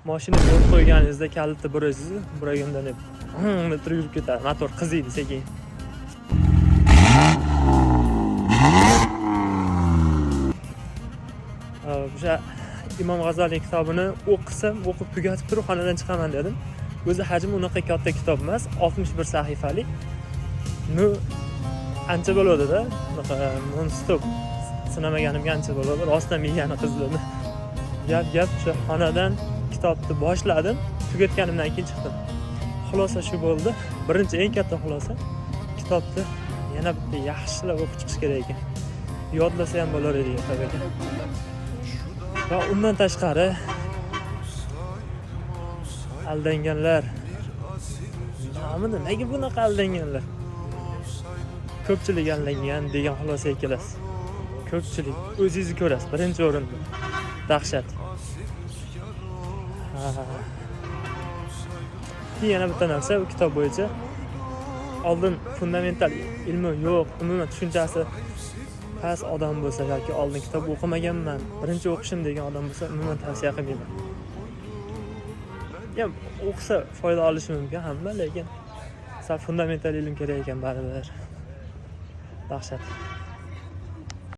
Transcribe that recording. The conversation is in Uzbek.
Mashina yo'l qo'yganingizda kalitni burasiz, buragandan deb deb turib yurib ketadi. Motor qiziydi sekin. O'sha Imom G'azoliy kitobini o'qisam, o'qib tugatib turib xonadan chiqaman dedim. O'zi hajmi unaqa katta kitob emas, 61 sahifalik. Ну, ancha bo'ladi-da, unaqa non stop sinamaganimga ancha bo'ladi. Rostdan miyani qizdirdi. Gap gap o'sha xonadan kitobni boshladim, tugatganimdan keyin chiqdim. Xulosa shu bo'ldi. Birinchi eng katta xulosa, kitobni yana bitta yaxshilab o'qib chiqish kerak ekan. Yodlasa ham bo'lar edi kitob ekan. Va undan tashqari aldanganlar. Nomini nega bunaqa aldanganlar? Ko'pchilik aldangan degan xulosaga kelasiz. Ko'pchilik o'zingizni ko'rasiz birinchi o'rinda. Dahshat. Ha. Keyin yana bitta narsa, bu kitob bo'yicha oldin fundamental ilmi yo'q, umuman tushunchasi past odam bo'lsa yoki oldin kitob o'qimaganman, birinchi o'qishim degan odam bo'lsa, umuman tavsiya qilmayman. Ya o'qisa foyda olishi mumkin hamma, lekin sal fundamental ilm kerak ekan baribir. Dahshat.